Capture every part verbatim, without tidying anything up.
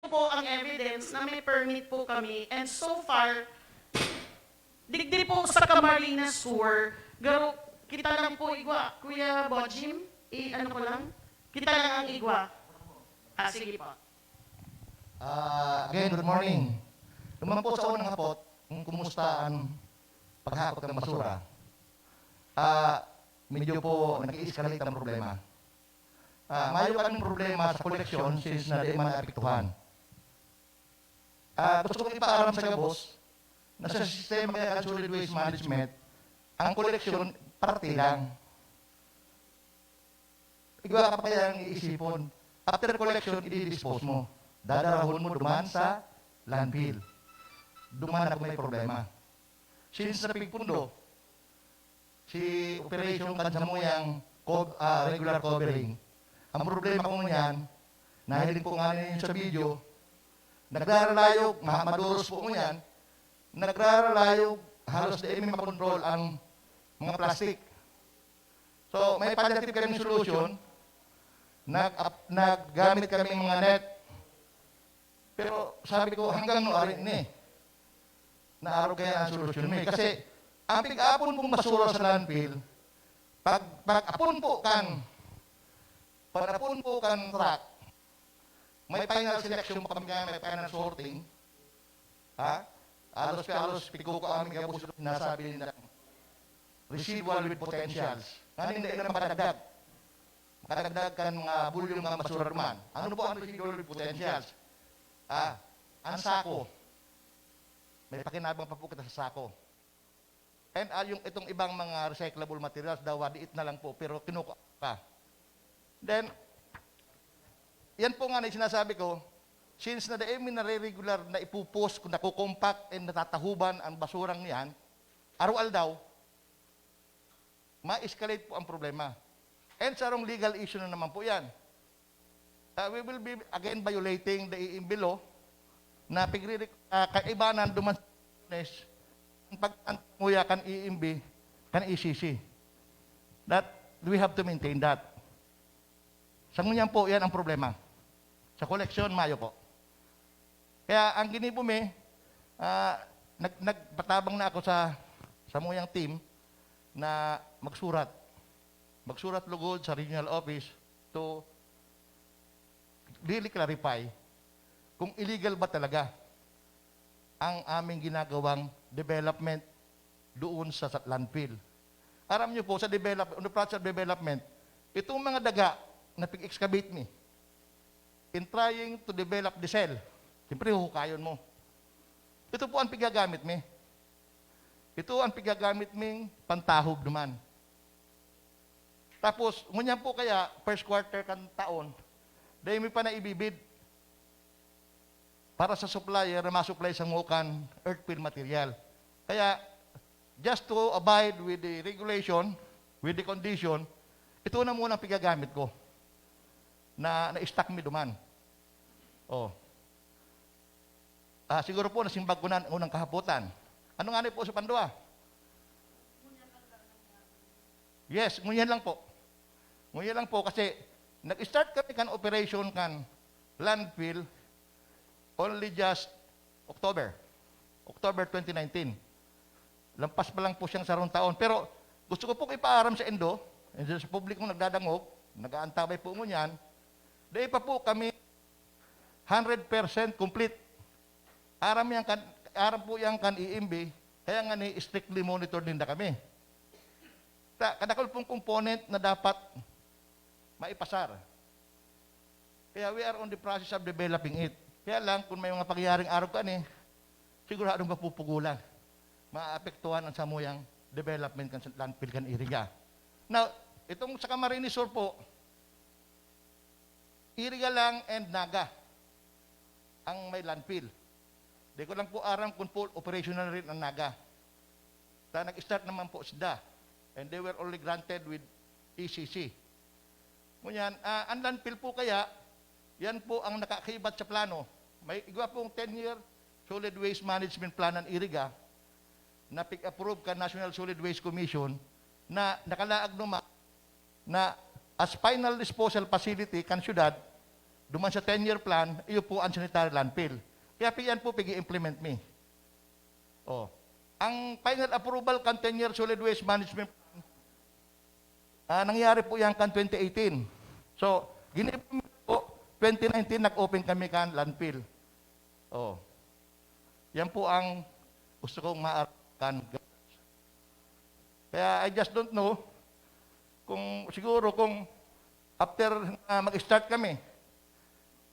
po ang evidence na may permit po kami. And so far, digdi po sa Camarines Sur, garo, kita lang po igwa, Kuya Bojim, i-ano ko lang, kita lang ang igwa. Ah, sige po. Ah, again, good morning. Duman po sa unang hapot, kung kumusta ang paghakot ng basura, ah, medyo po nag-i-escalate ang problema. Ah, mayo kaming problema sa koleksyon since na di man naapektuhan. Ah, gusto kong ipaaram sa gabos na sa sistema kaya kan solid waste management, ang koleksyon parte lang. Igwa ka pa kaya ang iisipon. After collection, i-dispose mo. Dadarahon mo duman sa landfill. Duman ako may problema. Since napigpundo, si operation kan samuyang co- ah, regular covering. Ang problema ko niyan, nahiling ko nga ninyo sa video, nagraralayog, ma- maduros po ngunyan, nagraralayog, halos di mi makontrol ang mga plastic. So, may palliative kaming solution, nag, ap- naggamit kami mga net. Pero sabi ko, hanggang no ari ni? Naaro kaya ang solusyon mi? Kasi, ang pig-apon pong basura sa landfill, pag, pag apon po kan, pag apon po kan truck, may final selection pa kami, may final sorting. Ha? Alos ka alos, pigkukuha kami gabos yung sinasabi nila. Residual with potentials. Nganing dai na makadagdag. Makadagdag kan mga bulyong nga basura duman. Ano po ang residual with potentials? Ah, ang sako. May pakinabang pa po kita sa sako. And ah, yung itong ibang mga recyclable materials, daw diit na lang po, pero kinukuha pa. Then, yan po nga na yung sinasabi ko, since na dai mi nare-regular na ipupos, kung nakukompact and natatahuban ang basurang yan, araw-aldaw, ma-escalate po ang problema. And sarong legal issue na naman po yan. Uh, we will be again violating the E M B law na pigririk uh, kaibanan duman sa pag-antanguya kan E M B, kan E C C. That we have to maintain that. Sa ngunyan po, yan ang problema. Sa koleksyon, mayo po. Kaya ang ginibo mi, ah, nag, nagpatabang na ako sa samuyang team na magsurat. Magsurat lugod sa regional office to really clarify kung illegal ba talaga ang aming ginagawang development doon sa, sa landfill. Aram niyo po, sa develop, on the process of development, itong mga daga na pig-excavate mi, in trying to develop the cell, siyempre huhukayon mo. Ito po ang pigagamit mi. Ito ang pigagamit ming pantahob naman. Tapos, ngunyan po kaya, first quarter kan taon, dahil mi pa na ibibid para sa supplier na masupply sa ngukan earthfill material. Kaya, just to abide with the regulation, with the condition, ito na muna ang pigagamit ko na na-stock mi duman. Oh. Ah, siguro po nasimbag ko na unang kahapotan. Ano nga po sa pandua? Yes, ngunyan lang po. Ngunyan lang po kasi nag-start kami kan operation kan landfill only just October. October twenty nineteen. Lampas pa lang po siyang sarong taon. Pero gusto ko pong ipaaram sa indo, and sa publikong nagdadangog, nag-aantabay po ngunyan, dai pa po kami hundred percent complete. Aram yan kan, aram po yan kan E M B, kaya nga ni strictly monitor ninda kami. Ta, kadakol pong component na dapat maipasar. Kaya we are on the process of developing it. Kaya lang, kung may mga pangyayaring arog kani, siguradong mapupugulan, maapektuhan ang samuyang development kan landfill kan Iriga. Now, itong sa Camarines Sur po, Iriga lang and Naga ang may landfill. Di ko lang po aram kung full operational rin ang Naga. Ta nag-start naman po sila. And they were only granted with E C C. Ngunyan, ah, ang landfill po kaya, yan po ang nakakibat sa plano. May igwa pong ten-year solid waste management plan ang Iriga na pig-approve ka National Solid Waste Commission na nakalaag naman na as final disposal facility kan syudad, duman sa ten-year plan, iyo po ang sanitary landfill. Kaya pi-, yan po pig-i-implement mi. Oh. Ang final approval kan ten-year solid waste management plan, ah, nangyari po yan kan twenty eighteen. So, ginibo mi po, twenty nineteen nag-open kami kan landfill. Oh. Yan po ang gusto kong maarakan. Kaya I just don't know kung siguro kung after na mag-start kami,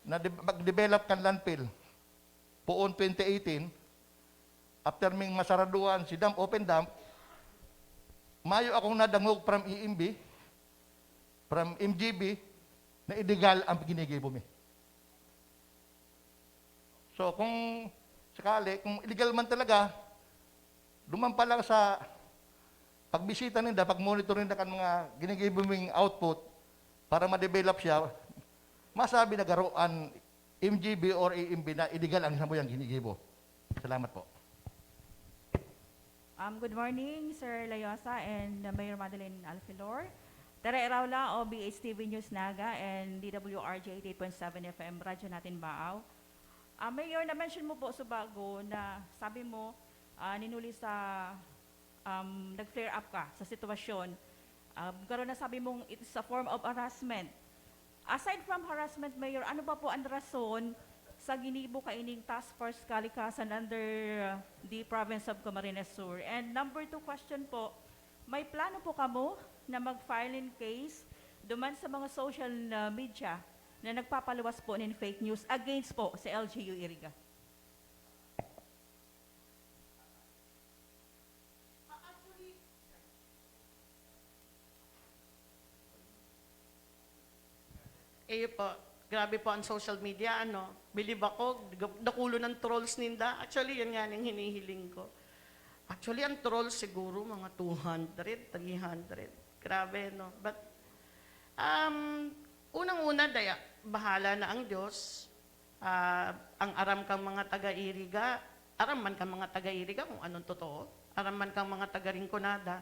na de-, mag-develop kan landfill, poon twenty eighteen, after ming masaraduan si dump, open dump, mayo akong nadangog from E M B, from M G B, na illegal ang ginigibo mi. So, kung sakali, kung illegal man talaga, duman pa lang sa pagbisita ninda, pag-monitor ninda kan mga ginigibo ming output para ma-develop siya, masabi na garo an M G B or E M B na illegal ang samuyang ginigibo. Salamat po. Um, good morning, Sir Layosa and uh, Mayor Madeline Alfilor. Tere Raula, O B H T V News Naga and D W R J eighty-eight point seven F M, Radyo Natin Baaw. Ah, Mayor, na-mention mo po sa bago na sabi mo, ah, ninuli sa, um, nag-flare up ka sa sitwasyon. Um, karon na sabi mong it's a form of harassment. Aside from harassment, Mayor, ano ba po ang rason sa ginibo kaining Task Force Kalikasan under uh, the province of Camarines Sur? And number two question po, may plano po kamo na mag-filing case duman sa mga social uh, media na nagpapaluwas po nin fake news against po sa L G U Iriga? Iyo po, grabe po ang social media, ano. Bilib ako, dakulo ng trolls ninda. Actually, yun nga ang hinihiling ko. Actually, ang trolls siguro mga two hundred, three hundred. Grabe, no? But, um, unang-una, daya, bahala na ang Diyos. Ah, ang aram kang mga taga-Iriga, aram man kang mga taga-Iriga kung anong totoo. Aram man kang mga taga-Rinconada.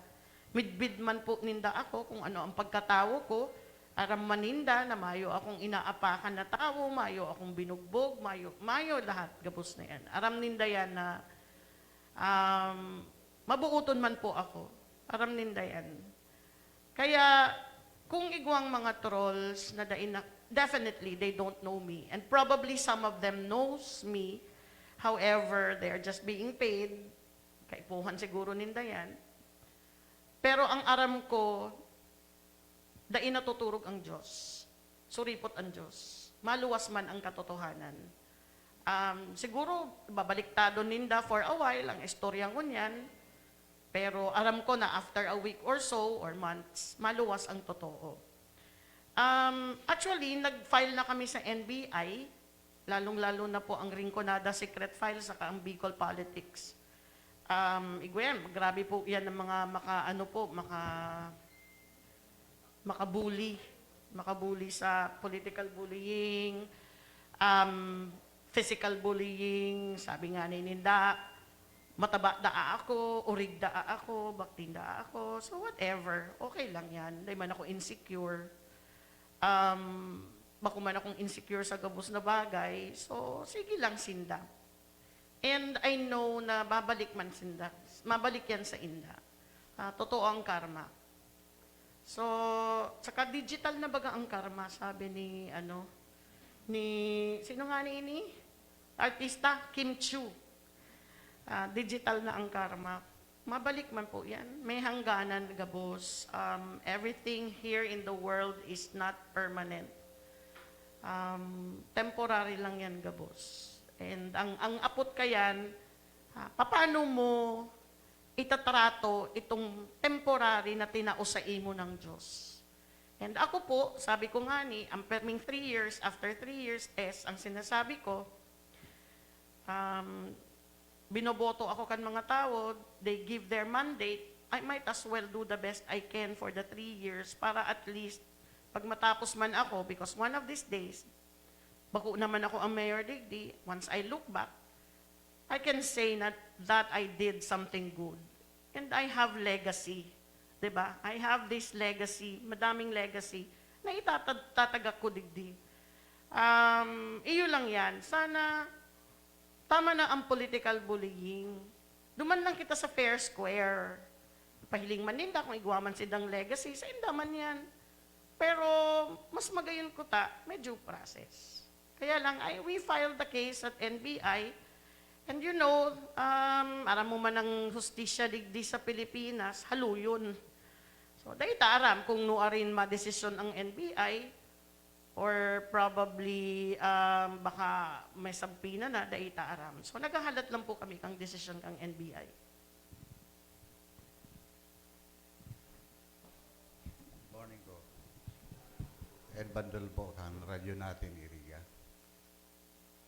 Midbid man po ninda ako kung ano ang pagkatawo ko. Aram man ninda na mayo akong inaapakan na tawo, mayo akong binugbog, mayo, mayo lahat, gabos na yan. Aram ninda yan na, um, mabuoton man po ako. Aram ninda yan. Kaya, kung igwang mga trolls na dai na, definitely, they don't know me. And probably some of them knows me. However, they are just being paid. Kaipuhan siguro ninda yan. Pero ang aram ko, dai natuturog ang Diyos. Suripot ang Diyos. Maluwas man ang katotohanan. Um, siguro, babaliktadon ninda for a while ang istorya ngunyan. Pero aram ko na after a week or so, or months, maluwas ang totoo. Um, actually, nag-file na kami sa N B I, lalong-lalo na po ang Rinconada Secret File saka ang Bicol Politics. Um, igwem, grabe po yan ang mga maka, ano po, maka, makabuli. Makabuli sa political bullying, um, physical bullying, sabi nga ni ninda, mataba daa ako, orig daa ako, bakting daa ako, so whatever, okay lang yan, dai man ako insecure. Um, bako man akong insecure sa gabos na bagay, so sige lang sinda. And I know na babalik man sinda, mabalik yan sa inda. Ah, totoo ang karma. So, saka digital na baga ang karma, sabi ni, ano, ni, sino nga ni ini? Artista, Kim Chiu. Ah, digital na ang karma. Mabalik man po yan. May hangganan, gabos. Um, everything here in the world is not permanent. Um, temporary lang yan, gabos. And ang, ang apot kayan, ah, paano mo itatrato itong temporary na tinao sa imo ng Diyos? And ako po, sabi ko nga ni, ang perming three years, after three years, test ang sinasabi ko, um, binoboto ako kan mga tao, they give their mandate, I might as well do the best I can for the three years para at least pag matapos man ako, because one of these days, bako naman ako ang mayor digdi, once I look back, I can say na that I did something good. And I have legacy. 'Di ba? I have this legacy, madaming legacy, na itatag-, tatagak ko digdi. Um, iyo lang yan. Sana, tama na ang political bullying. Duman lang kita sa fair square. Pahiling man ninda kung igwa man sidang legacy, sa inda man yan. Pero mas magayon kuta, may due process. Kaya lang, I, we filed the case at N B I. And you know, um, aram mo man ang hustisya digdi sa Pilipinas, haluyon. So, dai ta aram kung nuarin madesisyon ang N B I or probably, um, baka may subpoena na, dai ta aram. So, naghahalat lang po kami kang desisyon kang N B I. Morning po. Ed Bandol po, kan Radyo Natin, Iriga.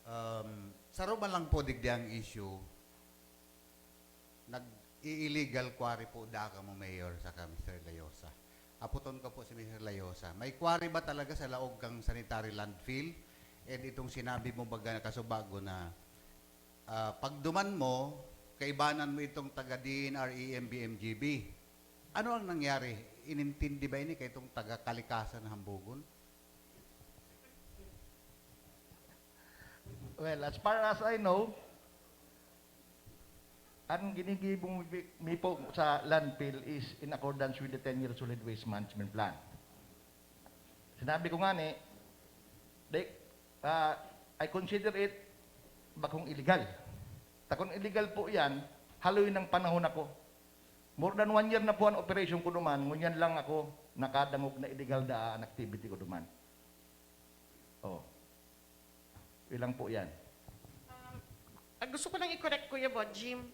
Um, saro man lang po digdi ang issue, nag-i-illegal quarry po da kamo, Mayor, saka Mister Layosa. Aputon ko po si Mister Layosa. May quarry ba talaga sa laog kang sanitary landfill? And itong sinabi mo baga na kasubago na, ah, pagduman mo, kaibanan mo itong taga D N R, E M B, M G B. Ano ang nangyari? Inintindi ba ini kay itong taga Kalikasan na Hambugon? Well, as far as I know, ang ginigibo mi po sa landfill is in accordance with the ten-year solid waste management plan. Sinabi ko nga ni, di, ah, I consider it bakong illegal. Ta kung illegal po yan, haloy ng panahon ako. More than one year na po ang operation ko duman, ngunyan lang ako nakadangog na illegal da an activity ko duman. Oh. Ilang po yan. Ah, gusto ko lang i-correct, Kuya Bo, Jim.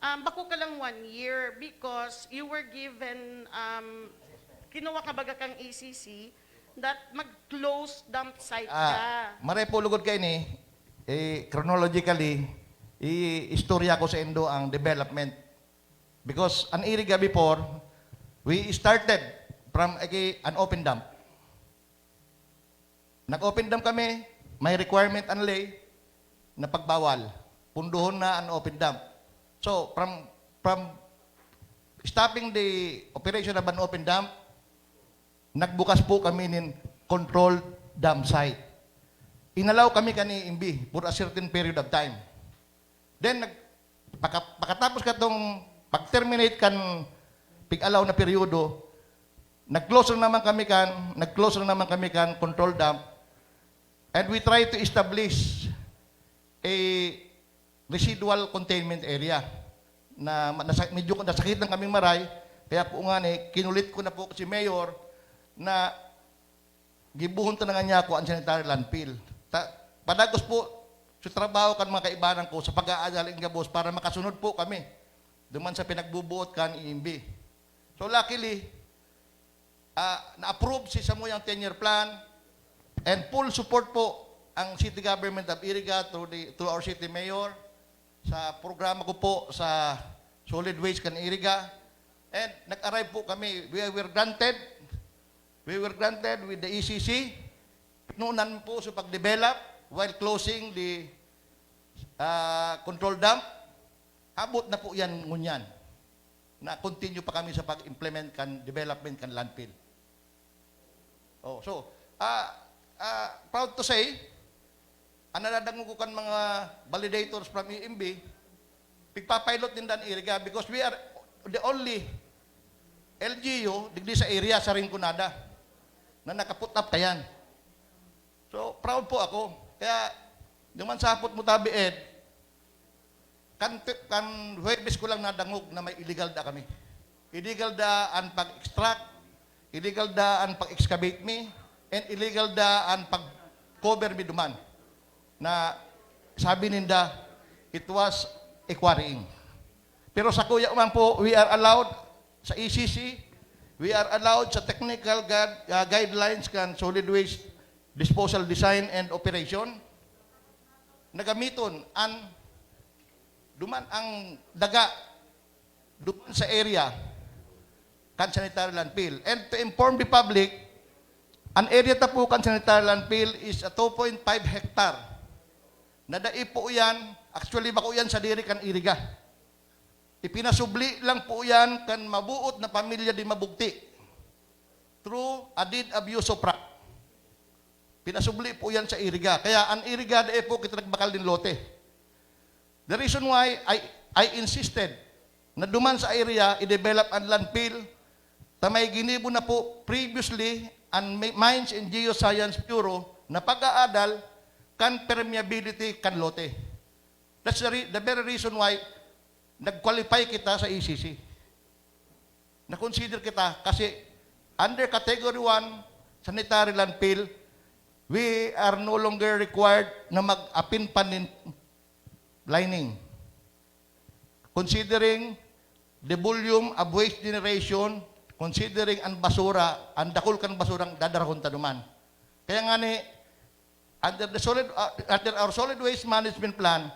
Um, bako ka lang one year because you were given, um, kinuha ka baga kang A C C that mag-close dump site ka. Ah, maray po lugod kaini, eh, chronologically, i-istorya ko sa indo ang development. Because an Iriga before, we started from, eh, an open dump. Nag-open dump kami, may requirement an ley na pagbawal. Punduhon na an open dump. So, from, from stopping the operation of an open dump, nagbukas po kami nin controlled dump site. Inalaw kami kan E M B for a certain period of time. Then, nag, paka, pakatapos katong pag-terminate kan pig-alaw na peryodo, nag-close na naman kami kan, nag-close na naman kami kan control dump, and we try to establish a residual containment area na ma- nasa, medyo nasakitan kaming maray, kaya po nga ni, kinulit ko na po si Mayor na gibohon ta na nga niya ako an sanitary landfill. Ta, padagos po sa trabaho kan mga kaibanan ko sa pag-aadal in gabos para makasunod po kami duman sa pinagbubuot kan E M B. So luckily, ah, na-approve si samuyang ten-year plan and full support po ang City Government of Iriga through, the, through our City Mayor sa programa ko po sa solid waste kan Iriga. And nag-arrive po kami, we were granted We were granted with the E C C, pinunan po sa pag-develop while closing the ah, control dump. Abot na po yan ngunyan. Na-continue pa kami sa pag-implement kan development kan landfill. Oh, so, ah, ah, proud to say, ang nadadangog ko kan mga validators from E M B, pigpapilot ninda an Iriga because we are the only L G U digdi sa area sa Rinconada na nakaput up kayan. So, proud po ako. Kaya, duman sa hapot mo tabi, Ed, kan, kan Huwebes ko lang nadangog na may illegal da kami. Illegal da an pag-extract, illegal da an pag-excavate mi, and illegal da an pag-cover mi duman. Na sabi ninda, it was a quarrying. Pero sa kuya man po, we are allowed sa E C C, we are allowed sa technical guide, ah, guidelines kan solid waste disposal design and operation na gamiton an duman ang daga duman sa area kan sanitary landfill. And to inform the public, an area ta po kan sanitary landfill is a two point five hectare. Na dai po yan, actually, bako yan sa diri kan Iriga. Ipinasubli lang po yan kan mabuot na pamilya di mabugti through a deed of usufruct. Pinasubli po yan sa Iriga. Kaya ang Iriga, dai po kita nagbakal nin lote. The reason why I, I insisted na duman sa area, i-develop ang landfill, ta may ginibo na po previously ang Mi-, Mines and Geoscience Bureau na pag-aadal kan permeability kan lote. That's the, re- the very reason why nag-qualify kita sa E C C. Na-consider kita kasi under Category one sanitary landfill, we are no longer required na mag-apin pa nin lining. Considering the volume of waste generation, considering ang basura, ang dakul kan basurang dadarahon ta duman. Kaya nga ni, under the solid, uh, under our solid waste management plan,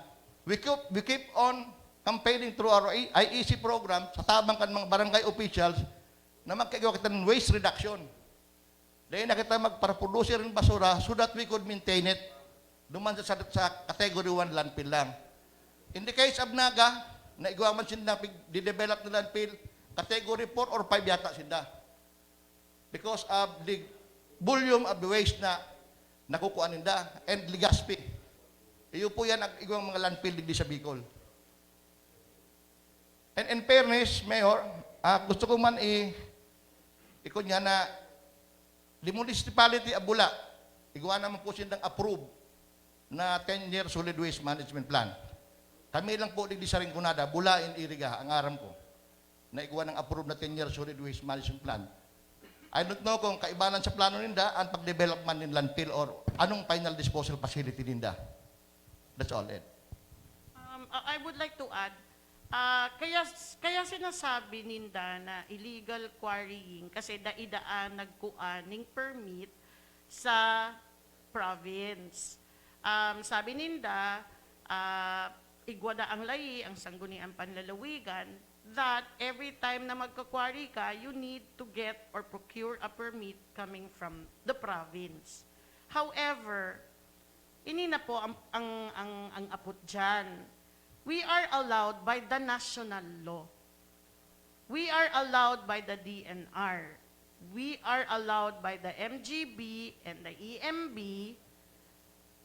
we keep, we keep on campaigning through our I E C program sa tabang kan mga barangay officials na magkaigwa kita ng waste reduction. Dai na kita magparaproduce nin basura so that we could maintain it. Duman sa, sa, sa category one landfill lang. In the case of Naga, na igwa man sinda pig-, di-develop na landfill, category four or five yata sinda. Because of the volume of the waste na nakukuha ninda and Legazpi. Iyo po yan ang igwang mga landfill digdi sa Bicol. And in fairness, Mayor, ah, gusto ko man i-, ikon niya na the municipality of Bula, igwa naman po sindang approve na ten-year solid waste management plan. Kami lang po digdi sa Rinconada, Bula and Iriga, ang aram ko, na igwa ng approve na ten-year solid waste management plan. I don't know kung kaibanan sa plano ninda ang pag-development ng landfill or anong final disposal facility ninda. That's all, Ed. Um, I I would like to add, ah, kaya, kaya sinasabi ninda na illegal quarrying kasi dai-daan nagkuha ning permit sa province. Um, sabi ninda, ah, igwa daang layi ang Sangguniang Panlalawigan that every time na magka-quarry ka, you need to get or procure a permit coming from the province. However, ini na po ang, ang, ang, ang apot dyan. We are allowed by the national law. We are allowed by the D N R. We are allowed by the M G B and the E M B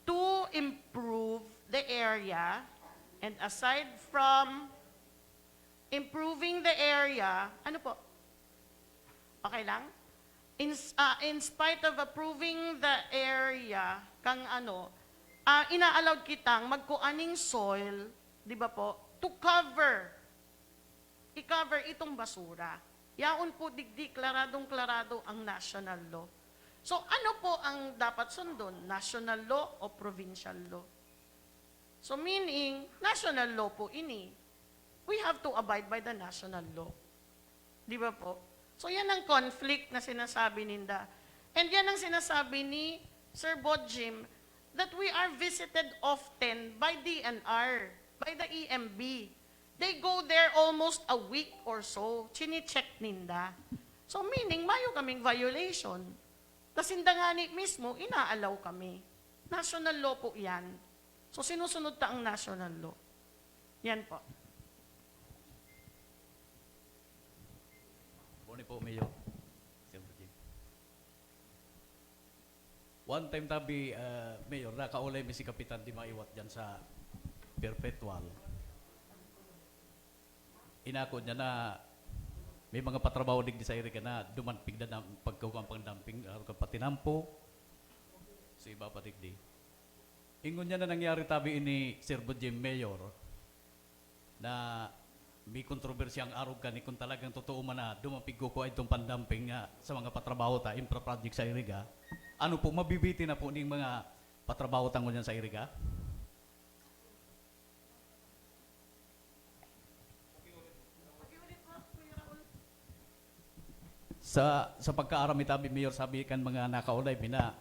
to improve the area. And aside from improving the area, ano po? Okay lang? In, s- ah, in spite of approving the area, kang ano, ah, ina-allowed kitang magkuaning soil, di ba po, to cover, i-cover itong basura. Yaon po digdi, klaradong-klarado ang national law. So, ano po ang dapat sundon? National law o provincial law? So, meaning, national law po ini. We have to abide by the national law. Di ba po? So, yan ang conflict na sinasabi ninda. And yan ang sinasabi ni Sir Bodjim, that we are visited often by D N R, by the E M B. They go there almost a week or so. Chine-check ninda. So, meaning, mayo kaming violation. Ta sinda ngani mismo, ina-allow kami. National law po yan. So, sinusunod ta ang national law. Yan po. Morning po, Mayor. Sir Virgin. One time tabi, ah, Mayor, nakaulay mi si Kapitan di maiwat dyan sa Perpetual. Inako niya na may mga patrabaho digdi sa Iriga na duman pigda na pagkukuha pang dumping, ah, patinampo, sa iba pa digdi. Ingon niya na nangyari tabi ini Sir Budjim Mayor na may kontrobersyang arog kani kung talagang totoo man na duman pigkukuha itong pandamping nga sa mga patrabaho ta, infra project sa Iriga. Ano po, mabibiti na po ning mga patrabaho ta ngunyan sa Iriga? Sa, sa pagkaaram mi tabi, Mayor, sabi kan mga nakaulay mi na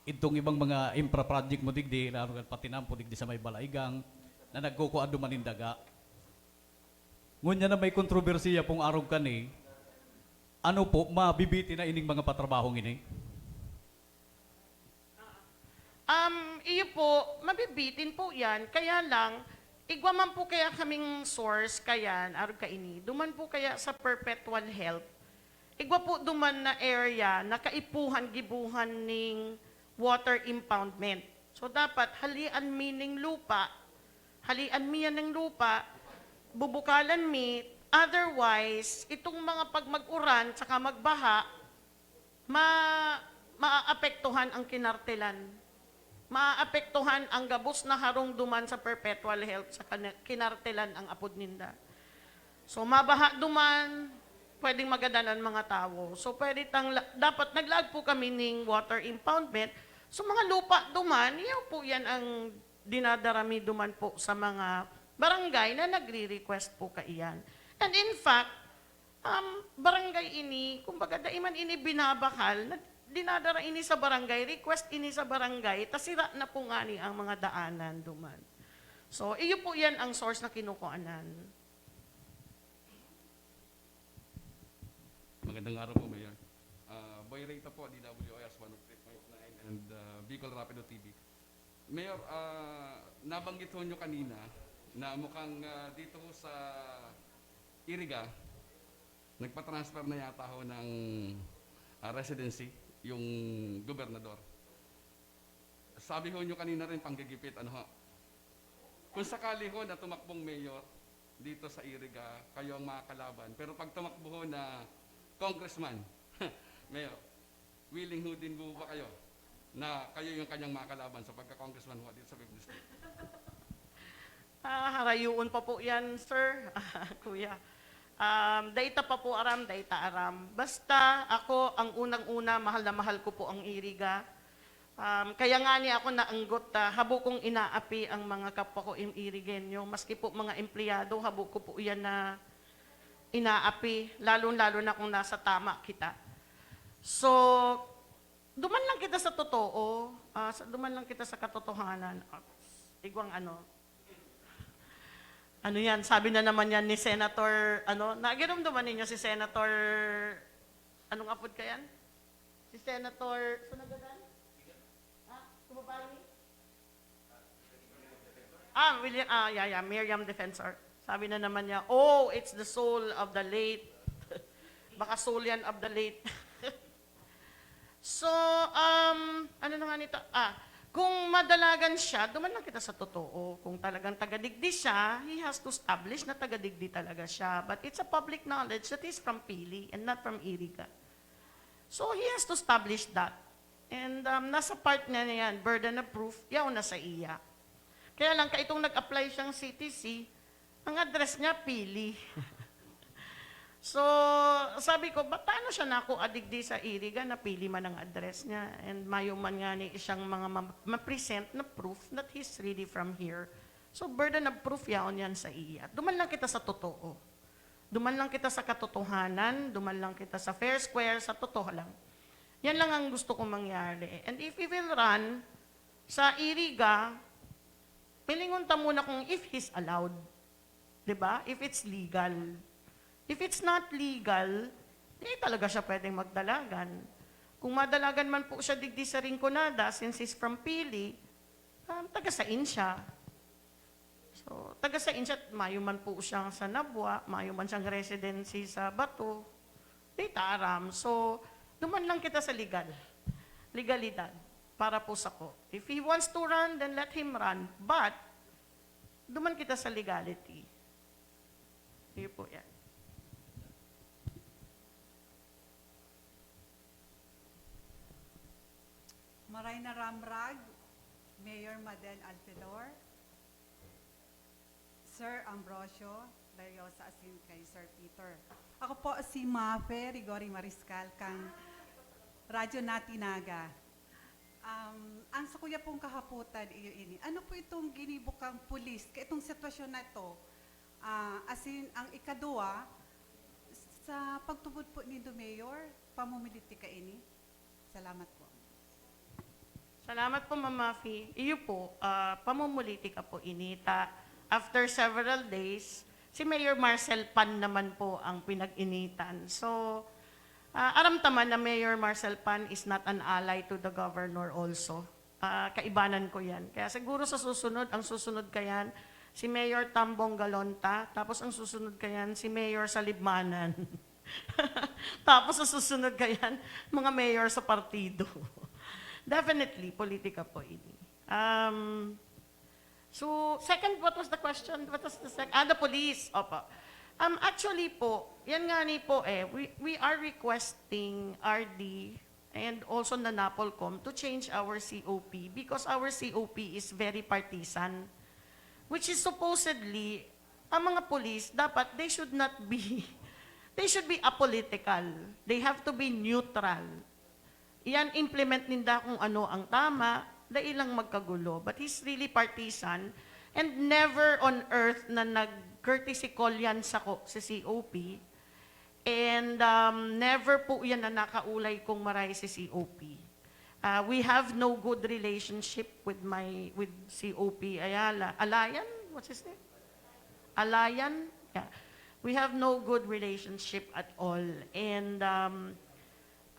itong ibang mga infra project mo digdi, lalo kan patinampo digdi sa may Balaigang, na nagkukuha duman nin daga. Ngunyan na may kontrobersiya pong arog kani, ano po, mabibiti na ining mga patrabahong ini? Um, iyo po, mabibitin po yan. Kaya lang, igwa man po kaya kaming source kayan, arog kaini. Duman po kaya sa Perpetual Health. Igwa po duman na area na kaipuhan gibuhan ning water impoundment. So, dapat halian mi ning lupa, halian mi yan ng lupa, bubukalan mi, otherwise, itong mga pag mag-uran saka magbaha, ma-, maaapektuhan ang kinartelan. Maaapektuhan ang gabos na harong duman sa perpetual health sa kana-, kinartelan ang apod ninda. So, mabaha duman, pwedeng magadan ang mga tawo. So, pwede tang la-, dapat naglaag po kami ning water impoundment. So, mga lupa duman, iyo po yan ang dinadara mi duman po sa mga barangay na nagre-request po kaiyan. And in fact, um, barangay ini, kumbaga, dai man ini binabakal, nag-, dinadara ini sa barangay, request ini sa barangay, ta sira na po ngani ang mga daanan duman. So, iyo po yan ang source na kinukuanan. Magandang araw po, Mayor. Ah, Boy Reyta po, D W I S one oh three point nine and ah, Bicol Rapido T V. Mayor, ah, nabanggit ho nyo kanina na mukhang ah, dito ho sa Iriga, nagpa-transfer na yata ho ng ah, residency yung gobernador. Sabi ho nyo kanina rin, panggigipit, ano ho? Kung sakali ho na tumakbong mayor dito sa Iriga, kayo ang makakalaban. Pero pag tumakbo ho na congressman, mayor, willing ho din po ba kayo na kayo yung kanyang makakalaban sa pagka-congressman ho dito sa fifth District? Ah, harayoon pa po yan, sir, kuya. Um, dai ta pa po aram, dai ta aram. Basta ako, ang unang-una, mahal na mahal ko po ang Iriga. Um, kaya ngani ako naanggot, ah, habo kong inaapi ang mga kapwa ko im-, Irigenyo. Maski po mga empleyado, habo ko po iyan na inaapi, lalong-lalo na kung nasa tama kita. So, duman lang kita sa totoo, ah, sa, duman lang kita sa katotohanan. Ah, igwang ano, ano yan, sabi na naman yan ni Senator, ano, nagirumduman ninyo si Senator, anong apod ka yan? Si Senator, saan nagadan? Ah, kumabali? Ah, William, ah, yeah, yeah, Miriam Defensor. Sabi na naman niya, "Oh, it's the soul of the late." Baka soul yan of the late. So, um, ano na nga nito? Ah, kung madalagan siya, duman lang kita sa totoo. Kung talagang taga-digdi siya, he has to establish na taga-digdi talaga siya. But it's a public knowledge that he's from Pili and not from Iriga. So, he has to establish that. And um, nasa part niya na yan, burden of proof, yaw na sa iya. Kaya lang, kaitong nag-apply siyang C T C, ang address niya, Pili. So, sabi ko, "Ba't ano siya nako adigdi sa Iriga na Pili man ang address niya? And mayo man ngani siyang mga ma-, ma-present na proof that he's really from here." So, burden of proof yaon yan sa iya. Duman lang kita sa totoo. Duman lang kita sa katotohanan, duman lang kita sa fair square, sa totoo lang. Yan lang ang gusto kong mangyari. And if he will run sa Iriga, pilingon ta muna kung if he's allowed. 'Di ba? If it's legal. If it's not legal, hindi talaga siya pwedeng magdalagan. Kung madalagan man po siya digdi sa Rinconada, since he's from Pili, um, taga-sain siya. So, taga-sain siya, mayo man po siyang sa Nabua, mayo man siyang residency sa Bato, di ta aram. So, duman lang kita sa legal. Legalidad para po sako. If he wants to run, then let him run. But, duman kita sa legality. Iyo po yan. Maray na ramrag, Mayor Madel Altidor, Sir Ambrosio Beriosa asin kay Sir Peter. Ako po si Mafe Rigori Mariscal kang Radyo Natinaga. Um, ang sakuya pong kahapotan iyo ini. Ano po itong ginibo kang pulis kay itong sitwasyon na ito? Ah, asin ang ikaduwa, sa pagtubod po nindo Mayor, pamumuliti ka ini? Salamat po. Salamat po, Ma'am Mafi. Iyo po, ah, pamumulitika po ini. Ta, after several days, si Mayor Marcel Pan naman po ang pinag-initan. So, ah, aram ta man na Mayor Marcel Pan is not an ally to the governor also. Ah, kaibanan ko yan. Kaya siguro sa susunod, ang susunod kayan, si Mayor Tambong Galonta, tapos ang susunod kayan, si Mayor Salibmanan. Tapos sa susunod kayan, mga mayor sa partido. Definitely, politika po ini. Um, so, second, what was the question? What was the sec-, ah, the police. Opo. Um, actually po, yan nga ni po eh, we, we are requesting R D and also the NAPOLCOM to change our C O P because our C O P is very partisan, which is supposedly, ang mga police, dapat they should not be, they should be apolitical. They have to be neutral. Iyan implement ninda kung ano ang tama, dai lang magkagulo. But he's really partisan and never on earth na nag-courtesy call yan sako sa C O P. And um, never po yan na nakaulay kung maray si C O P. Uh, we have no good relationship with my with C O P Ayala. Alayan? What's his name? Alayan? Yeah. We have no good relationship at all. And um,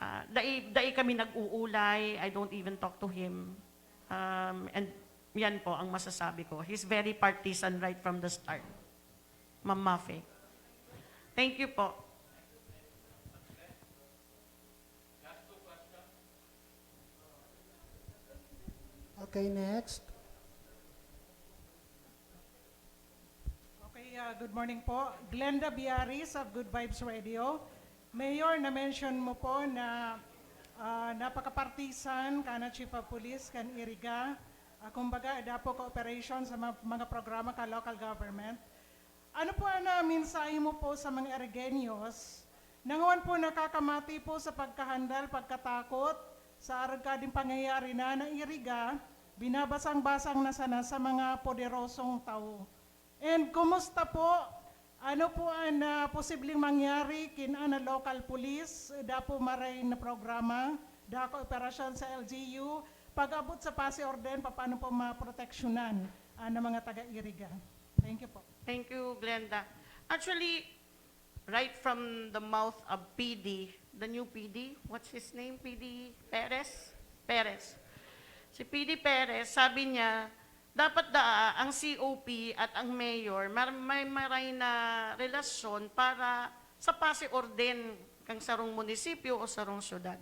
uh, dai, dai kami nag-uulay. I don't even talk to him. Um, and yan po ang masasabi ko. He's very partisan right from the start. Ma'am Mafe. Thank you po. Okay, next. Okay, uh, good morning po. Glenda Biaris of Good Vibes Radio. Mayor, na-mention mo po na uh, napakapartisan kana Chief of Police kan Iriga. Uh, kumbaga, dapo cooperation sa mga, mga programa ka local government. Ano po ang uh, mensahe mo po sa mga Irigeños na ngawan po nakakamati po sa pagkahandal, pagkatakot sa arog kading pangyayari na nairiga, binabasang-basang na sana sa mga poderosong tao. And kumusta po? Ano po ang uh, posibleng mangyari kin ana local police, dapo maray na programa, dako operasyon sa L G U, pag-abot sa pasi orden, paano po maproteksyonan ang mga taga-Iriga? Thank you po. Thank you, Glenda. Actually, right from the mouth of P D, the new P D, what's his name? P D Perez? Perez. Si P D Perez, sabi niya, dapat daa ang C O P at ang mayor mar- may maray na relasyon para sa pasi orden kang sarong munisipyo o sarong syudad.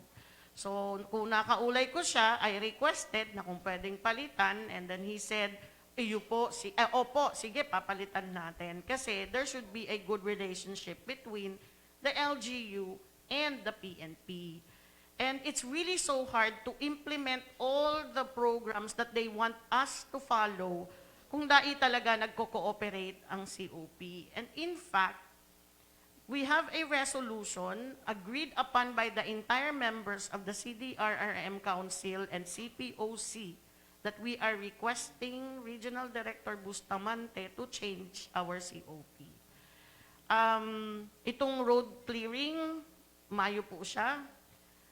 So, kung nakaulay ko siya, I requested na kung pwedeng palitan, and then he said, "Iyo po, si, eh, opo, sige, papalitan natin." Kasi there should be a good relationship between the L G U and the P N P. And it's really so hard to implement all the programs that they want us to follow kung dai talaga nagko-cooperate ang C O P. And in fact, we have a resolution agreed upon by the entire members of the C D R R M Council and C P O C that we are requesting Regional Director Bustamante to change our C O P. Um, itong road clearing, mayo po siya.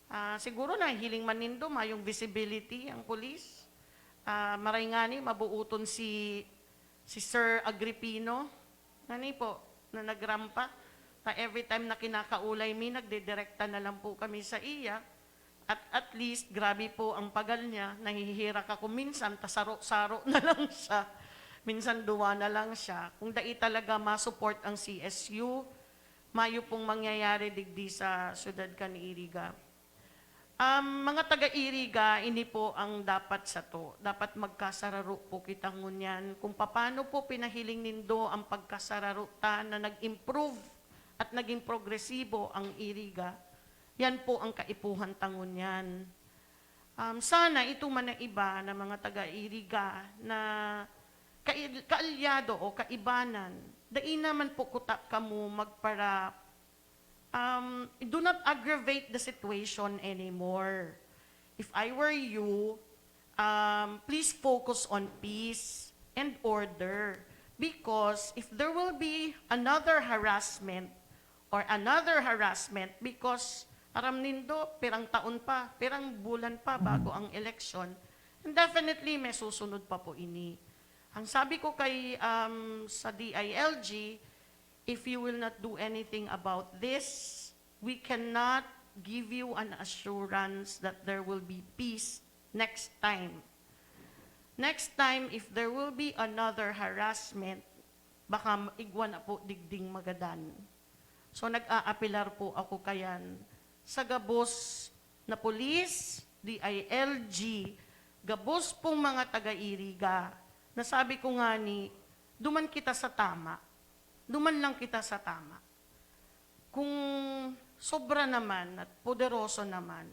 Ah, siguro nahihiling man nindo, mayong visibility ang police. Ah, maray ngani, mabuuton si, si Sir Agripino. Ngani po, na nagrampa. Ta every time na kinakaulay mi, nagdidirekta na lang po kami sa iya. At at least, grabe po ang pagal niya. Nahihirak ako minsan, ta saro-saro na lang siya. Minsan duwa na lang siya. Kung dai talaga ma-support ang C S U, mayo pong mangyayari digdi sa syudad kan Iriga. Um, mga taga-Iriga, ini po ang dapat sato. Dapat magkasararo po kita ngunyan kung papaano po pinahiling nindo ang pagkasararo ta na nag-improve at naging progresibo ang Iriga. Yan po ang kaipuhan ta ngunyan. Um, sana ito man na iba na mga taga-Iriga na kai- kaalyado o kaibanan, dai naman po kuta kamo magpara um, do not aggravate the situation anymore. If I were you, um, please focus on peace and order. Because if there will be another harassment or another harassment, because aram nindo, pirang taon pa, pirang bulan pa bago ang eleksyon, and definitely may susunod pa po ini. Ang sabi ko kay um, sa D I L G, if you will not do anything about this, we cannot give you an assurance that there will be peace next time. Next time, if there will be another harassment, baka igwa na po digding magadan. So nag-aapilar po ako kayan sa gabos na polis, D I L G, gabos pong mga taga-Iriga, nasabi ko nga ni, duman kita sa tama. Duman lang kita sa tama. Kung sobra naman at poderoso naman,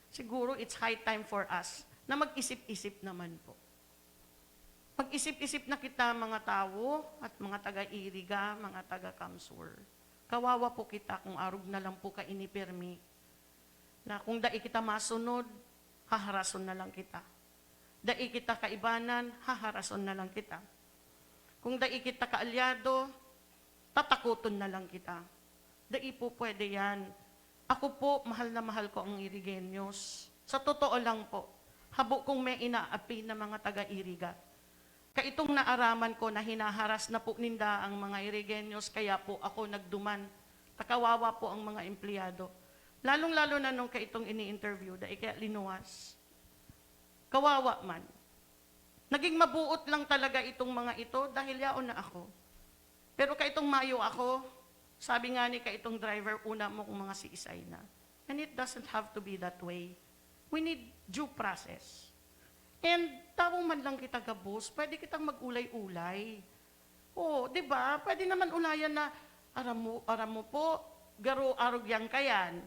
siguro it's high time for us na mag-isip-isip naman po. Mag-isip-isip na kita, mga tawo at mga taga-Iriga, mga taga-Kamsur. Kawawa po kita kung arog na lang po kaini permi. Na kung dai kita masunod, haharason na lang kita. Dai kita kaibanan, haharason na lang kita. Kung dai kita kaalyado, tatakoton na lang kita. Dai po pwede yan. Ako po, mahal na mahal ko ang Irigenyos. Sa totoo lang po, habo kong may inaapi na mga taga-Iriga. Kaitong naaraman ko na hinaharas na po ninda ang mga Irigenyos, kaya po ako nagduman. Takawawa po ang mga empleyado. Lalong-lalo na nung kaitong ini-interview, dai kaya linuwas. Kawawa man. Naging mabuot lang talaga itong mga ito dahil yaon na ako. Pero kaitong mayo ako, sabi nga ni kaitong driver, una mo kung mga siisay na. And it doesn't have to be that way. We need due process. And tawo man lang kita gabos, pwede kitang mag-ulay-ulay. Oo, di ba? Pwede naman ulayan na, aram mo, aram mo po, garo arog yan kayan.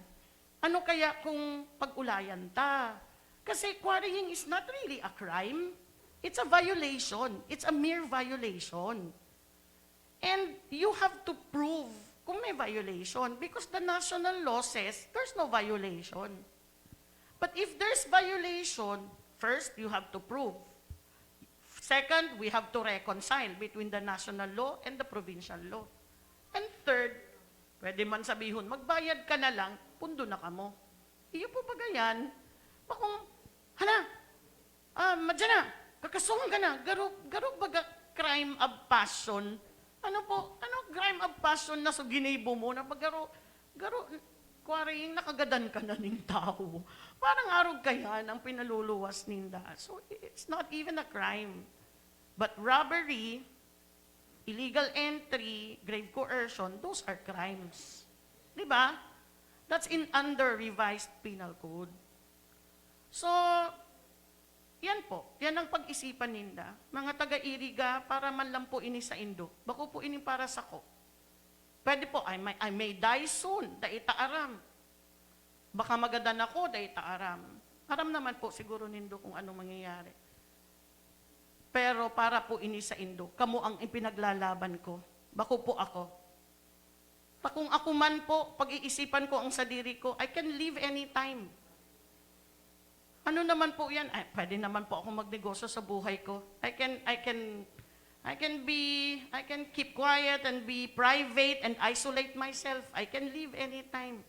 Ano kaya kung pag-ulayan ta? Kasi quarrying is not really a crime. It's a violation. It's a mere violation. And you have to prove kung may violation because the national law says there's no violation. But if there's violation, first, you have to prove. Second, we have to reconcile between the national law and the provincial law. And third, pwede man sabihon, magbayad ka na lang, pundo na kamo. Iyo po ba gayan? Bakong, hala, ah, madya na, kakasuhan ka na, garo, garo baga crime of passion? Ano po? Ano crime of passion na so ginibo mo na pag garo, garo, quarrying, nakagadan ka na ning tawo? Parang arog kayan ang pinaluluwas ninda. So, it's not even a crime. But robbery, illegal entry, grave coercion, those are crimes. Di ba? That's in under revised penal code. So, yan po. Yan ang pag-isipan ninda. Mga taga-Iriga, para man lang po ini saindo. Bako po ini para sako. Pwede po, I may, I may die soon. Dai ta aram. Baka magadan ako, dai ta aram. Aram naman po siguro nindo kung ano mangyayari. Pero para po ini saindo, kamo ang ipinaglalaban ko. Bako po ako. Ta kung ako man po, pag-iisipan ko ang sadiri ko, I can leave anytime. Ano naman po yan? Ay, pwede naman po ako magnegosyo sa buhay ko. I can, I can, I can be, I can keep quiet and be private and isolate myself. I can leave anytime.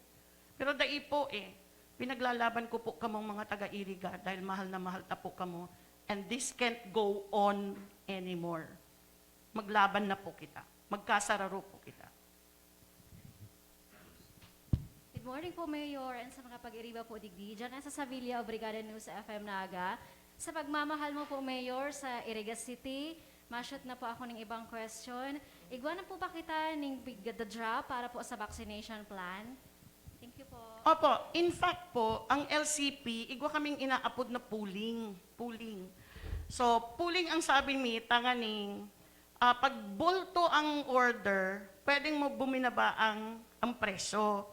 Pero dai po eh. Pinaglalaban ko po kamong mga taga-Iriga dahil mahal na mahal ta po kamo. And this can't go on anymore. Maglaban na po kita. Magkasararo po kita. Good morning po, Mayor, and sa mga pag-iriba po digdi. Dyan sa Savilla, Obrigada News F M Naga. Sa pagmamahal mo po, Mayor, sa Iriga City, ma-shoot na po ako ng ibang question. Igwa na po ba kita ning big the draw para po sa vaccination plan? Thank you po. Opo, in fact po, ang L C P, igwa kaming inaapod na pooling. Pooling. So, pooling ang sabi mi, tanganing, ah, pag bulto ang order, pwedeng mo buminaba ang, ang presyo.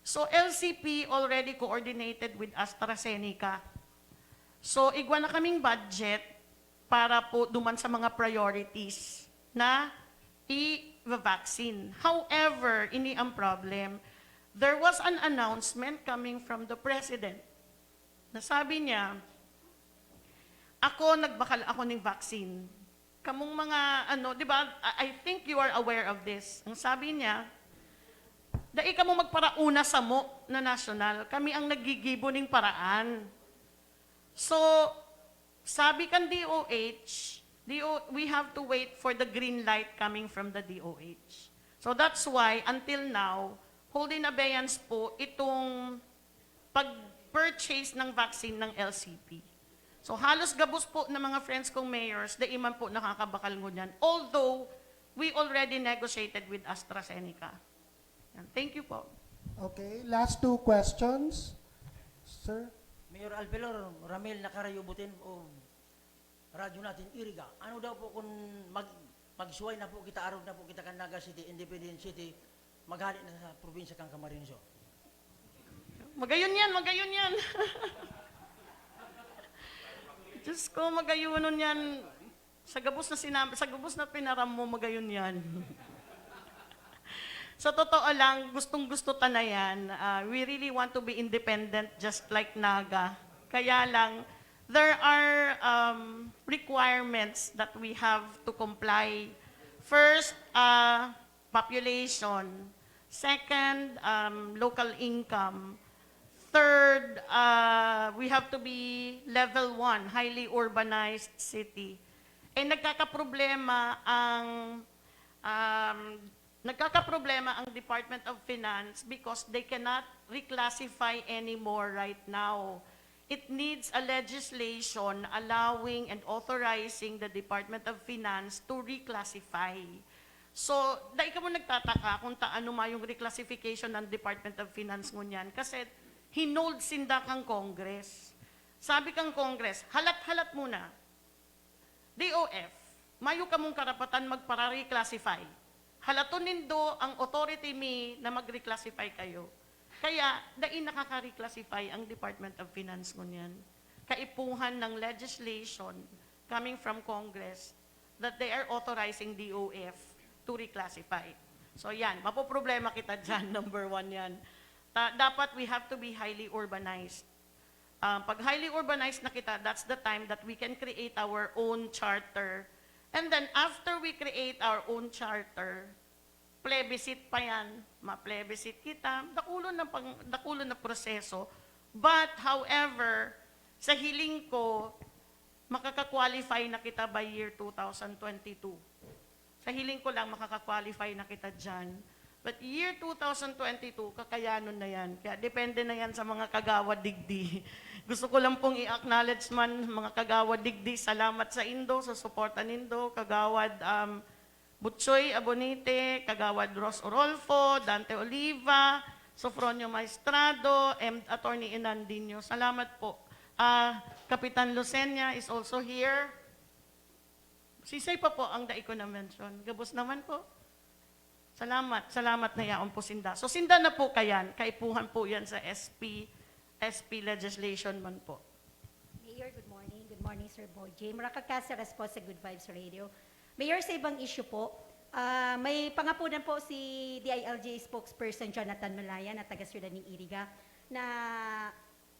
So, L C P already coordinated with AstraZeneca. So, igwa na kaming budget para po duman sa mga priorities na i-vaccine. However, ini ang problem. There was an announcement coming from the President na sabi niya, "Ako, nagbakal ako ning vaccine. Kamong mga, ano, di ba, I I think you are aware of this." Ang sabi niya, "Dai kamo magparauna samo na nasyonal. Kami ang naggigibo ning paraan." So, sabi kan D O H, D O, we have to wait for the green light coming from the D O H. So that's why, until now, hold in abeyance po itong pag-purchase ng vaccine ng L C P. So halos gabos po ng mga friends kong mayors, dai man po nakakabakal ngunyan. Although, we already negotiated with AstraZeneca. Yan. Thank you po. Okay, last two questions. Sir? Mayor Alpelor, Ramil Nakarayo Butin o Radyo Natin Iriga. Ano daw po kung mag-, magsuway na po kita, arog na po kita kan Naga City, Independence City, maghali na sa probinsya kan Camarines Sur? Magayon yan, magayon yan. Diyos ko, magayunon yan. Sa gabos na sinam-, sa gabos na pinaram mo, magayon yan. Sa totoo lang, gustong-gusto ta na yan. Ah, we really want to be independent, just like Naga. Kaya lang, there are, um, requirements that we have to comply. First, ah, population. Second, um, local income. Third, ah, we have to be level one, highly urbanized city. Eh, nagkakaproblema ang, um, nagkakaproblema ang Department of Finance because they cannot reclassify anymore right now. It needs a legislation allowing and authorizing the Department of Finance to reclassify. So, dai kamo nagtataka kung ta-, ano mayong reclassification ng Department of Finance ngunyan, kasi hinold sinda kang Congress. Sabi kang Congress, "Halat-halat muna. D O F, mayo kamong karapatan magpara-reclassify. Halaton nindo ang authority mi na mag-reclassify kayo." Kaya, dai nakaka-reclassify ang Department of Finance ngunyan. Kaipuhan ng legislation coming from Congress that they are authorizing D O F to reclassify. So yan, mapoproblema kita dyan, number one yan. Ta-, dapat we have to be highly urbanized. Ah, pag highly urbanized na kita, that's the time that we can create our own charter. And then after we create our own charter, plebiscite pa yan, ma-plebiscite kita, dakulon na pang-, dakulon na proseso. But however, sa hiling ko, makaka-qualify na kita by year two thousand twenty-two. Sa hiling ko lang, makaka-qualify na kita dyan. But year two thousand twenty-two, kakayanon na yan. Kaya depende na yan sa mga kagawad digdi. Gusto ko lang pong i-acknowledge man, mga kagawad digdi, salamat sa indo, sa suporta nindo, kagawad, um, Butchoy Abonite, kagawad Ros Orolfo, Dante Oliva, Sofronio Maestrado, and Attorney Inandinho. Salamat po. Ah, Kapitan Lucenia is also here. Sisay pa po ang dai ko na-mention? Gabos naman po. Salamat, salamat na yaon po sinda. So, sinda na po kayan, kaipuhan po yan sa S P, S P legislation man po. Mayor, good morning. Good morning, Sir Boy J. Muraka Caceres po sa Good Vibes Radio. Mayor, sa ibang issue po, ah, may pangapunan po si D I L G spokesperson Jonathan Malaya na taga Siyudad ng Iriga na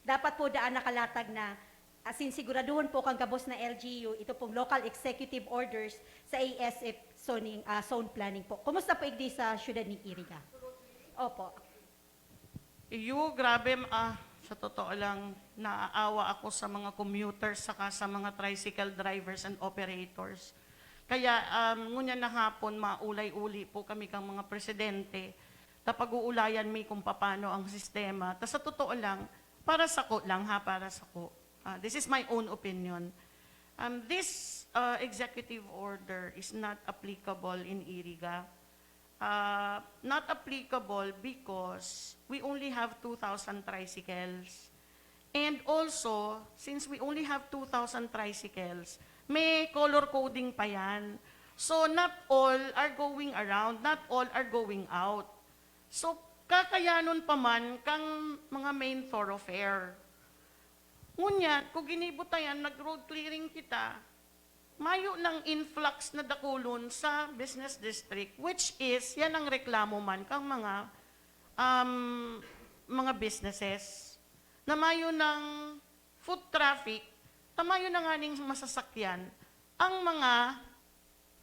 dapat po daan nakalatag na, as in, siguraduhon po kan gabos na L G U, ito pong local executive orders sa A S F zoning, ah, zone planning po. Kumusta po igdi sa siyudad nin Iriga? Opo. Iyo, grabe, ah, sa totoo lang, naaawa ako sa mga commuters saka sa mga tricycle drivers and operators. Kaya, um, ngunyan na hapon, maulay-uli po kami kang mga presidente. Ta pag-uulayan mi kung paano ang sistema. Ta sa totoo lang, para sako lang ha, para sako. Ah, this is my own opinion. Um, this, uh, executive order is not applicable in Iriga. Uh, not applicable because we only have two thousand tricycles. And also, since we only have two thousand tricycles, may color coding pa yan. So, not all are going around, not all are going out. So, kakayanon pa man kang mga main thoroughfare. Ngunyan, kung ginibo ta yan, nag-road clearing kita, mayo nang influx na dakulon sa business district, which is, yan ang reklamo man kang mga, um, mga businesses, na mayo nang foot traffic, ta mayo na nganing masasakyan ang mga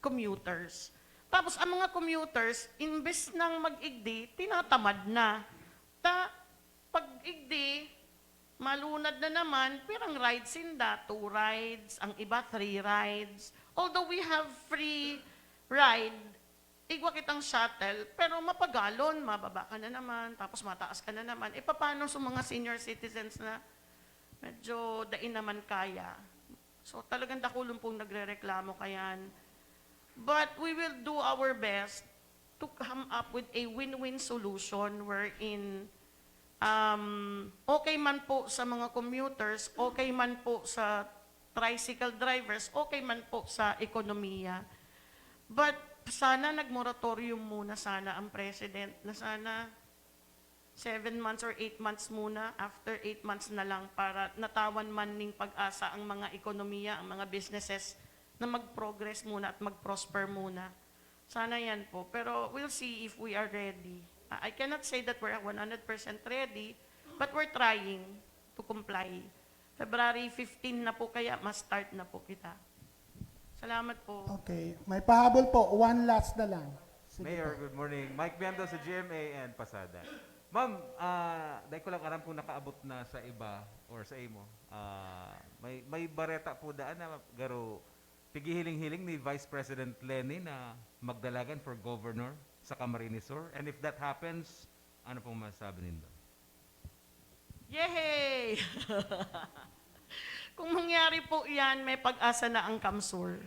commuters. Tapos, ang mga commuters, imbes nang mag-igdi, tinatamad na. Ta, pag-igdi, malunad na naman, pirang rides sinda? Two rides, ang iba, three rides. Although we have free ride, igwa kitang shuttle, pero mapagalon, mababa ka na naman, tapos mataas ka na naman. E, paano sa mga senior citizens na medyo dai naman kaya? So, talagang dakulon pong nagrereklamo kayan. But we will do our best to come up with a win-win solution wherein Um, okay man po sa mga commuters, okay man po sa tricycle drivers, okay man po sa ekonomiya. But sana nag-moratorium muna sana ang president, na sana seven months or eight months muna, after eight months na lang, para natawan man ning pag-asa ang mga ekonomiya, ang mga businesses na mag-progress muna at mag-prosper muna. Sana yan po. Pero we'll see if we are ready. I I cannot say that we're one hundred percent ready, but we're trying to comply. February fifteen na po kaya, ma-start na po kita. Salamat po. Okay. May pahabol po. One last na lang. Sige Mayor, po. Good morning. Mike Biando sa G M A and Pasada. Ma'am, ah, dahil ko lang aram kung nakaabot na sa iba or sa imo. Ah, may may bareta po daan na garo pigihiling-hiling ni Vice President Leni na magdalagan for governor sa Camarines Sur. And if that happens, ano pong masasabi nindo? Yehey! Kung mangyari po yan, may pag-asa na ang CamSur.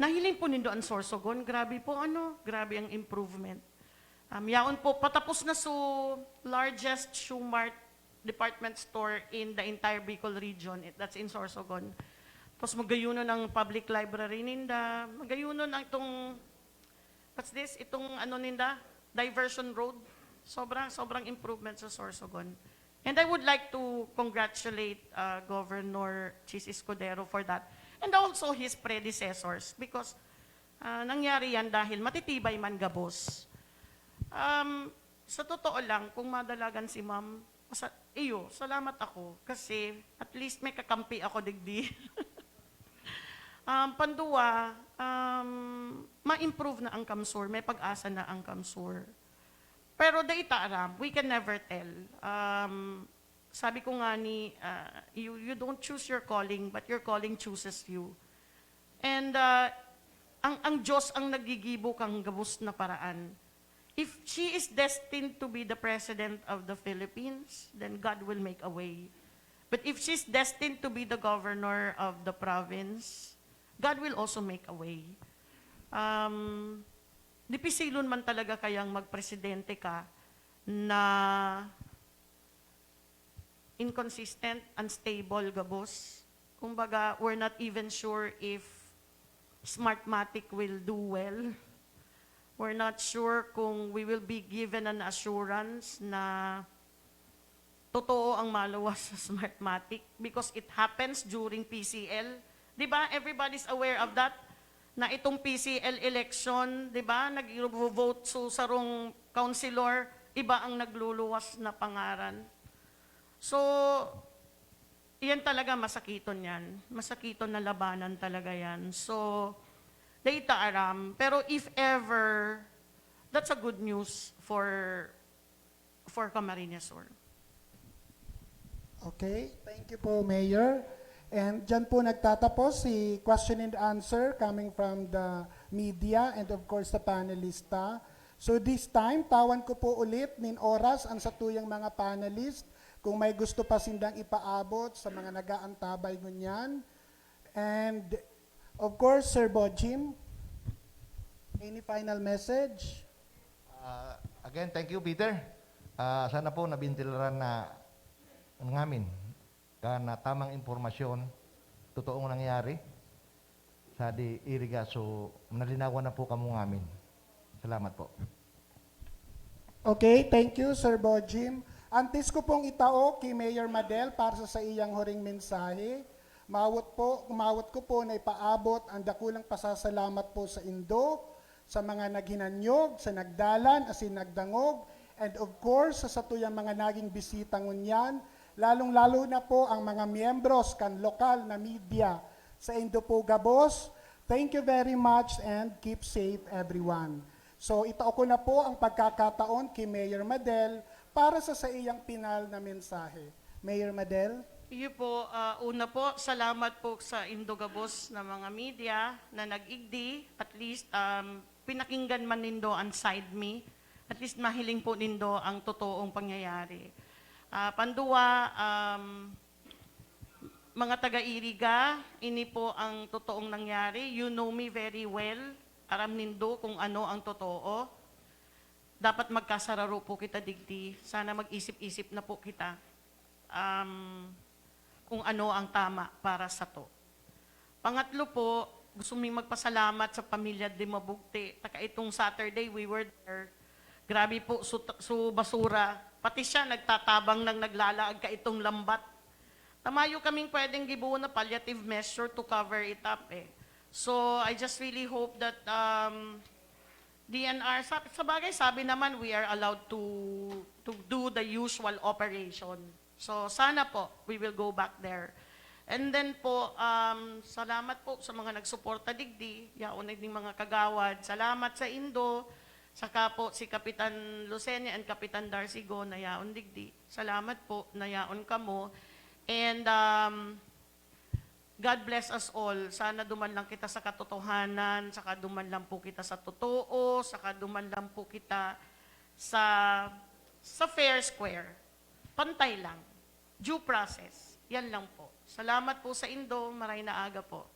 Nahiling po nindo ang Sorsogon, grabe po ano, grabe ang improvement. Um, yaon po, patapos na so largest shoe mart department store in the entire Bicol region. It- That's in Sorsogon. Tapos magayunon ang public library ninda, magayunon ang itong, what's this? Itong ano ninda, diversion road. Sobra, sobrang improvement sa Sorsogon. And I would like to congratulate uh, Governor Chiz Escudero for that. And also his predecessors because uh, nangyari yan dahil matitibay man gabos. Um, sa totoo lang, kung madalagan si ma'am, sa iyo, salamat ako kasi at least may kakampi ako digdi. Um, pandua, um, ma-improve na ang CamSur, may pag-asa na ang CamSur. Pero dai ta aram, we can never tell. Um, sabi ko nga ni, uh, you, you don't choose your calling, but your calling chooses you. And uh, ang, ang Diyos ang naggigibo kang gabos na paraan. If she is destined to be the president of the Philippines, then God will make a way. But if she's destined to be the governor of the province, God will also make a way. Um, dipisilon man talaga kayang magpresidente ka na inconsistent, unstable, gabos. Kumbaga, we're not even sure if Smartmatic will do well. We're not sure kung we will be given an assurance na totoo ang maluwas sa Smartmatic because it happens during P C L. Di ba? Everybody's aware of that. Na itong P C L election, di ba? Nag-vote so sarong councilor, iba ang nagluluwas na pangaran. So, iyan talaga masakiton yan. Masakiton na labanan talaga yan. So, dai ta aram. Pero if ever, that's a good news for for Camarines Sur. Okay, thank you po, Mayor. And dyan po nagtatapos si question and answer coming from the media and of course the panelista. So this time, tawan ko po ulit nin oras ang satuyang mga panelist kung may gusto pa sindang ipaabot sa mga nag-aantabay ngunyan. And of course, Sir Bojim, any final message? Ah, again, thank you, Peter. Ah, sana po nabintilaran na ngamin kan tamang impormasyon, totoong nangyari sa di iriga. So, nalinawan na po kamo ngamin. Salamat po. Okay, thank you, Sir Bojim. Antes ko pong itao ki Mayor Madel para sa saiyang huring mensahe, mawot po, mawot ko po na ipaabot ang dakulang pasasalamat po sa indo, sa mga naghinanyog, sa nagdalan, asin nagdangog, and of course, sa satuyang mga naging bisita ngunyan, lalong-lalo na po ang mga miyembros kan lokal na media. Sa indo po gabos, thank you very much and keep safe everyone. So, itao ko na po ang pagkakataon ki Mayor Madel para sa saiyang pinal na mensahe. Mayor Madel? Iyo po, ah, una po, salamat po sa indo gabos na mga media na nag-igdi. At least, um, pinakinggan man nindo ang side me. At least mahiling po nindo ang totoong pangyayari. Ah, pandua, um, mga taga-Iriga, ini po ang totoong nangyari. You know me very well. Aram nindo kung ano ang totoo. dapat magkasararo po kita digdi. Sana mag-isip-isip na po kita, um, kung ano ang tama para sato. Pangatlo po, gusto ming magpasalamat sa pamilya Dimabugti. Ta kaitong Saturday, we were there. Grabe po, su, su basura. Pati siya nagtatabang nang naglalaag kaitong lambat. Ta mayo kaming pwedeng gibohon na palliative measure to cover it up eh. So, I just really hope that, um, D N R, sa, sa bagay, sabi naman, we are allowed to, to do the usual operation. So, sana po, we will go back there. And then po, um, salamat po sa mga nagsuporta digdi, yaon na ding mga kagawad. Salamat sa Indo, saka po si Kapitan Lucenia and Kapitan Darcy Go na yaon digdi. Salamat po na yaon kamo. And, um, God bless us all. Sana duman lang kita sa katotohanan, saka duman lang po kita sa totoo, saka duman lang po kita sa, sa fair square. Pantay lang. Due process. Yan lang po. Salamat po sa Indo. Maray na aga po.